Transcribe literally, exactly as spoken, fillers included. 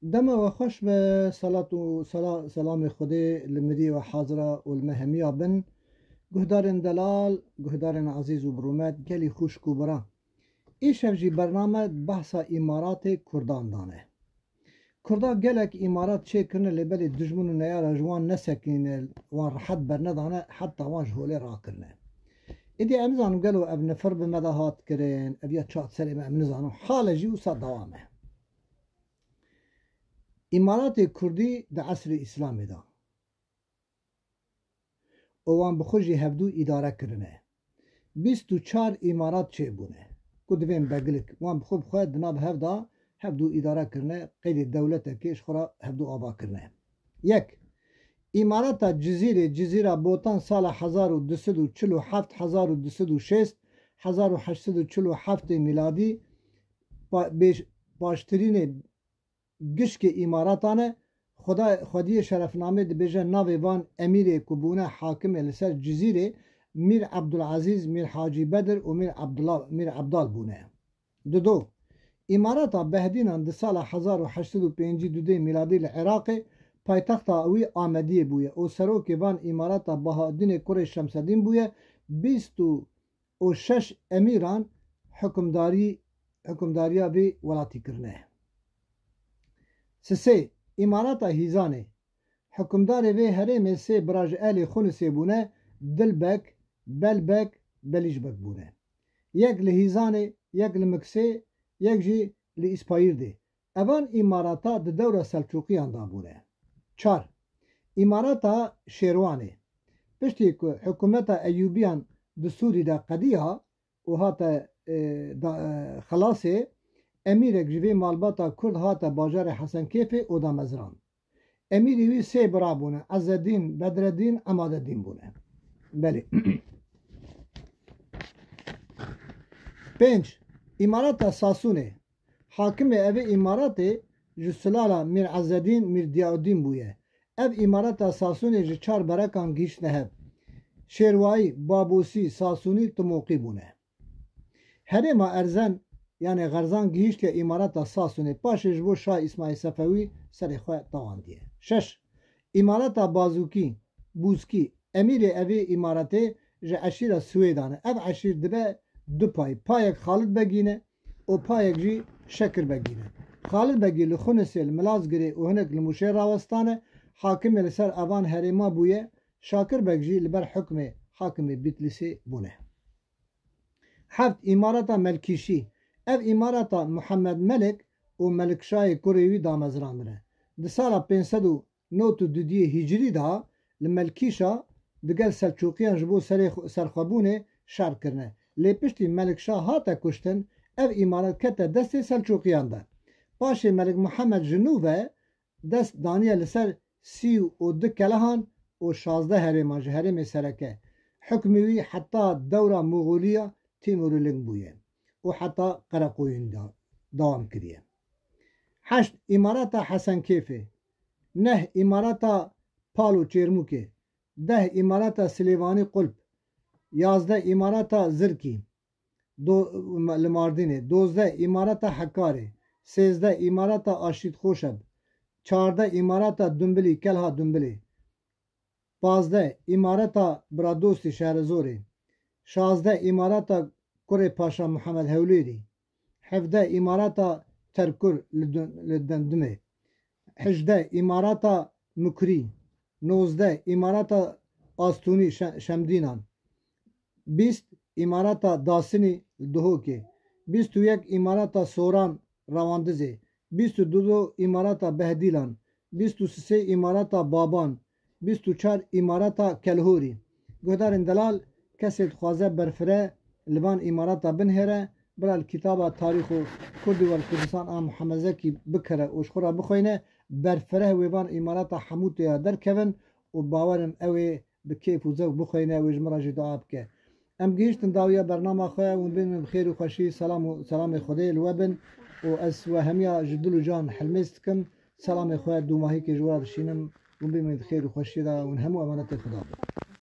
Dema we xweş be, salat û sela-, selamê Xwedê li miriyê we hazir e û li me hemiya bin. Guhdarên delal, guhdarên ezîz û bi rûmet, gelî xwişk û bira. Îşev jî bername behsa Îmaratê Kurdan dane. Kurda gelek Îmarat çêkirine, lê belê dijmin û neyara ji wan nesekinîne, wan rehet bernedane, heta wan ji holê rakirine. Êdî em nizanin gelo ev nifir bi me de hat kirin, ev ya çat serê me, em nizanin. Hale jî wisa dewam e. Îmaratê Kurdî di esrê Îslamê de û wan bi xwe jî hevdû îdare kirine. Bîst û çar îmarat çêbûne ku divên beglik wan bi xwe bi xwe di nav hev de hevdû îdare kirine, qeydê dewletekê ji xwe re hevdû ava kirine. Yek, Îmarata Cizîrê, Cizîra Botan sala hezar û du sed û çil û heft, hezar û du sed û şêst, hezar û heşt sed û çil û heft miladî pa-, bêş-, paştirînê gişkê Îmaratan e, xweda-, xwediyê şerefnamê dibêje navê van emîrê ku bûne hakimê li ser Cizîrê, Mîr Ebdulezîz, Mîr Hacî Bedir û Mîr Ebdullah, Mîr Ebdal bûne. Dido, Îmarata Behdînan di sala hezar û heşt sed û pêncî û dudê miladî li Iraqê paytexta wî Amediyê bûye û serokê van Îmarata Bahaudînê kurê Şemsedîn bûye, bîst û şeş emîran hukimdarî, hukimdariya vê welatî kirine. Sisê, Îmarata Hîzanê. Hukimdarê vê herêmê sê bira ji ehlê Xunisê bûne, Dilbek, Belbek, Belîjbek bûne. Yek li Hîzanê, yek li Miksê, yek jî li Îspayîrdê. Evan îmarata di dewra Selçûqiyan de bûne. Çar. Îmarata Şêrwanê. Piştî ku hikûmeta Eyûbiyan di Sûrî de qediya û hate, e, da, e, xelasê, emîrek ji vê malbata Kurd hate bajarê Hesenkêfê û damezrand. Emîrî wî sê bira bûne, Ezedîn, Bedredîn, Emadedîn bûne. Belê. Pênc. Îmareta Sasûnê. Hakimê evê îmaratê ji sulala Mîr Ezedîn, Mîr Diyaudîn bûye. Ev îmareta Sasûnê ji çar berekan gihîştine hev. Şêrwayî, Babûsî, Sasûnî, Timoqî bûne. Herêma Erzen, yanê Xerzan gihîştiye îmareta Sasûnê. Paşê ji bo Şah Îsmaîl Sefewî serê xwe tawandiye. Şeş. Îmareta Bazûkî, Bûzkî, emîrê evê îmaretê ji eşîra Swêdan e. Ev eşîr dibe du pay. Payek Xalid Begî ne û payek jî Şekir Begî ne. Xalid Begî li Xunisê, li Milazgirê û hinek li Mûşê rawestane. Hakimê li ser evan herêma bûye. Şakir Beg jî li ber hukmê hakimê Bitlîsê bûne. Heft, Îmareta Melkîşî. Ev îmareta Muhammed Melik û Melikşahê kurê wî damezrandine. Di sala pênc sed û nod û dudiyê Hicrî de li Melkîşa digel Selçûqiyan ji bo serê xwe-, serxwebûnê şer kirine. Lê piştî Melikşah hate kuştin, ev îmaret kete destê Selçûqiyan de. Paşê Melik Muhammed ji nû ve dest daniye li ser sî û du kelehan û şazdeh herêman ji herêmê sereke. Hukmê wî heta dewra Moxoliya Tîmûrî ling bûye û heta Qereqoyûn de dewam kiriye. Heşt, Îmareta Hesenkêfê. Neh, Îmareta Palo Çêrmûkê. Deh, Îmareta Silêvanî Qulp. Yazdeh, Îmareta Zirkî. Do-, li Mardînê, dozdeh îmareta Hekarê, sêzdeh îmareta Aşît Xoşeb, çardeh îmareta Dumbilî, Kelha Dumbilê, pazdeh îmareta Biradostî Şehrezorê, şazdeh îmareta Kurê Paşa Mihemed Hewlêrî, hevdeh îmareta Terkur li Dun-, li Dendimê, hejdeh îmareta Mukrî, nozdeh îmareta Astûnî Şe-, Şemdînan, bîst îmareta Dasinî li Duhokê, bîst û yek îmareta Soran Rewandizê, bîst û du îmareta Behdîlan, bîst û sê îmareta Baban, bîst û çar îmareta Kelhorî. Guhdarên delal, kesê dixwaze berfireh li van îmareta binihêre, bira li kitaba Tarîxu Kurdî wel Kurdistan a Muhammed Zekî bikere û ji xwe re bixweyne, berfireh wê van îmareta hemû têya derkevin û bawer im ew ê bi kêf û zewq bixweyne, wê ji min re jî dua bike. Em gihîştin dawiya bernama xwe, hûn bimînin bi xêr û xweşî, selam û selamê Xwedê li we bin û ez we hemiya ji dil û can helmêz dikim. Selamê xwe dûmahîkê ji we re dişînim. Hûn bimînin di xêr û xweşiyê de, hûn hemû emanetê Xweda bin.